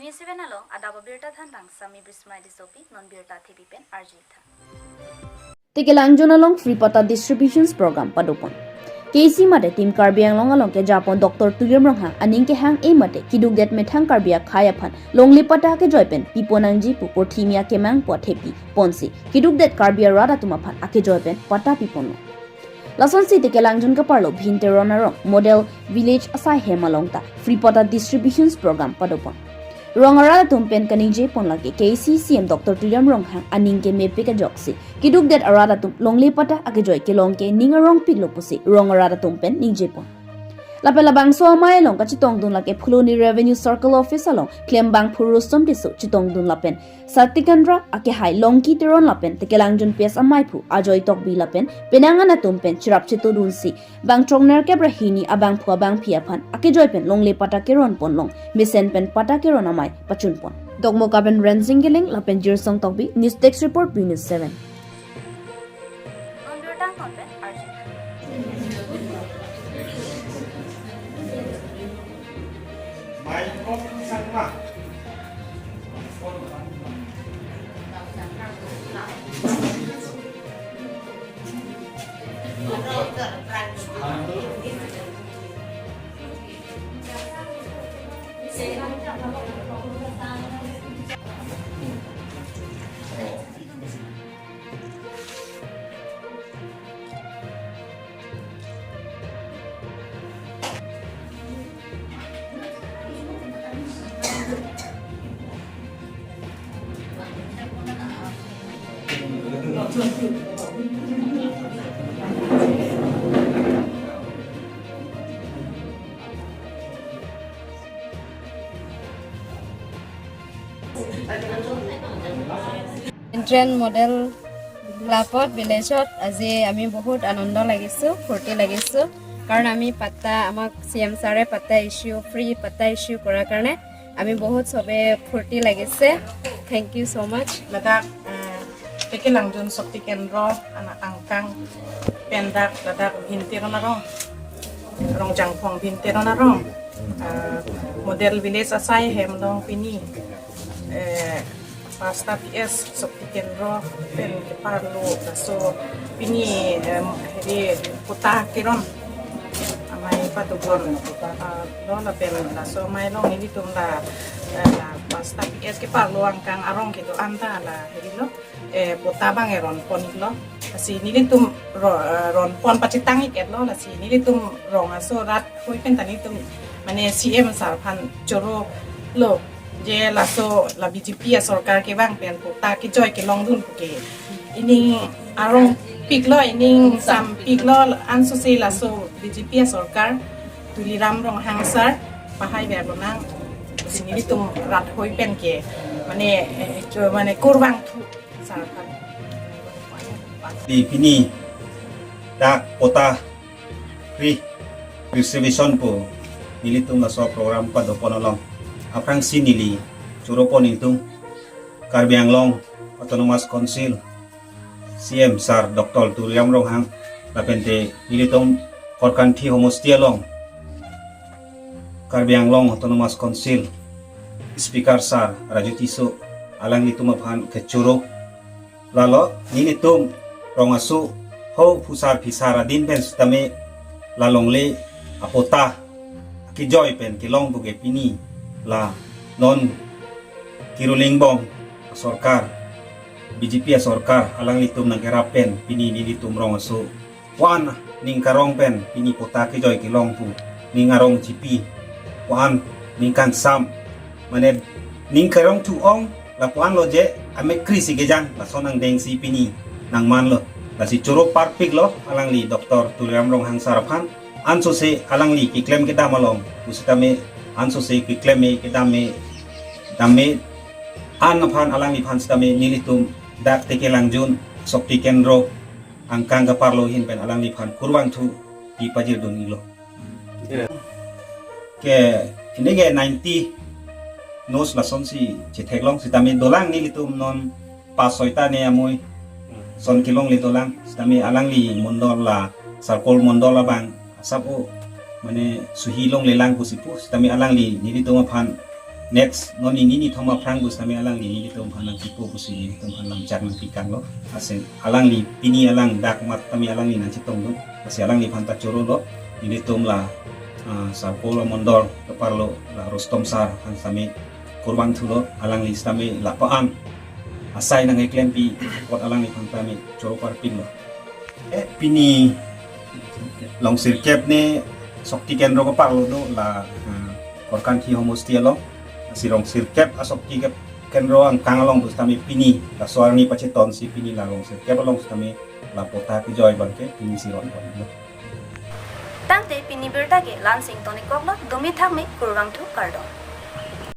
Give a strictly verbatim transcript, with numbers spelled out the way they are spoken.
Seven along adap abirta than tang Sami Bismai Disopi non birta thepi pen arjitha. Tekelangjun along free patta distributions program padopon. K A C mate Team Karbi Anglong along kejapon Doctor Tuliram Ronghang aning kehang e mate kidukdet methang Karbi akhei aphan longle patta kejoi pen piponangji pu porthi mia kemang pu athepi ponsi kidukdet Karbi arat atum aphan akejoi pen patta piponlo. Lasonsi Tekelangjun kaparlo Bhinteron arong Model Village asai hem along ta free patta distributions program padopon. Rong arat atum pen kaningje pon lake K A C C M Doctor Tuliram Ronghang aning kemepik ajoksi kidukdet arat atum longle patta akejoi kelong ke ning arong piklo pusi rong arat atum pen ningje pon. Lapen labangso amei along kachetongdun lake Phuloni Revenue Circle Office along klembangphu Rustom Tisso chetongdun lapen Sati Kendra akehai Longki Teron lapen Tekelangjun P S ameiphu Ajoy Tokbi lapen penang an atum pen cherap chetodunsi bang throknerkep ra hini abangphu abangphi aphan akejoi pen longle patta keron ponlong mesen pen patta keron amei pachun pon. Dokmoka pen Rensing Killing lapen Jirsong Tokbi, News Desk Report, B News seven. Indian model ক্লাবত, ভিলেজত আজি আমি বহুত আনন্দ লাগিছো, ফূৰ্তি লাগিছো, কাৰণ আমি পাট্টা, আমাক চি এম ছাৰে পাট্টা ইছ্যু, ফ্ৰী পাট্টা ইছ্যু কৰাৰ কাৰণে আমি বহুত সবে ফূৰ্তি লাগিছে। Thank you so much. Ladak, eh, Tekelangjun Shakti Kendro, anak angkang pendak ladak Bhinteron arong, Rongjangphong Bhinteron arong, eh, Model Village asai hem along pini, eh, Pasta P S Shakti Kendro pen keparlo laso pini, em, heri patta keron amei padopon, ah, lo lapen laso amei along nelitum la, eh, la Pasta P S keparlo angkang arong kedo-an ta la heri lo, eh, patta abang eron pon-iklo. Lasi nelitum ro-, eh, ron pon pachetang-ik-etlo, lasi nelitum rong aso rat hoi pen ta nelitum mane C M sir aphan choro lo. Je laso la B J P asorkar kevang pen patta kejoi kelongdun puke ining arong piklo, ining sam piklo, ansose laso B J P asorkar Tuliram Ronghang sir pahai ver lonang. Lasi nelitum rat hoi pen ke mane, eh, cho-, mane kurvangthu sir aphan. Di pini dak patta free distribution pu nelitum laso program padopon along aphrangsi neli choro pon ingtung Karbi Anglong Autonomous Council C M sir Doctor Tuliram Ronghang lapen te nelitum Korkanthi homosti along Karbi Anglong Autonomous Council Speaker sir Raju Tisso alanglitum aphan kechoro. Lalo nelitum rong aso ho phusar phisar adin pen sitame la longle apatta kejoi pen kelong puke pini la non kiruling bom asorkar, B J P asorkar alanglitum nangkerap pen pini nelitum rong aso pu-an ning karong pen pini patta kejoi kelong pu ning arong chipi pu-an ning kangsam mane ning karongthu ong lapu-an lo je amek krisi kejang lason angdengsi pini nangmanlo. Lasi choro parpiklo alangli Doctor Tuliram Ronghang sir aphan ansose alangli keklem kedam along pusitame ansose keklem me kedam me dam me an aphan alangliphan sitame nelitum dak Tekelangjun Shakti Kendro angkang kaparlo ahin pen alangliphan kurvangthu pi pajirdunlo. Ke ini ke ninety nos lasonsi chetheklong sitame dolang nelitum non pas soita ne amoi son kelongle dolang sitame alangli mondol la sarkol mondol abang asap o mane suhi longlelang pusi pu sitame alangli nelitum aphan Next, non nini nithom aphrang pusitame alangli nelitum aphan nangpipo pusi nelitum aphan lamchak nangpikanglo. Lasi alangli pini alangli dak mat tame alangli nangchetongdun. Lasi alangliphan ta chorolo. Nelitum la, ah, Sarpo la Mondol keparlo la Rustom sir aphan sitame kurvangthulo. Alangli sitame la pa-an asai nangkeklempi apot alangliphan tame choro parpiklo. Eh, pini rong sirkep ne Shakti Kendro keparlo do la, ah, Korkanthi homosti along. Lasi rong sirkep a-Shakti Kendro angkang along pusitame pini laso arni pachetonsi pini la rong sirkep along sitame la patta kejoi abangke pini si ron ponlo. Tangte pini birta ke la-ansi ingtonikoklo, dumi thakme, kurvangthu, kardom.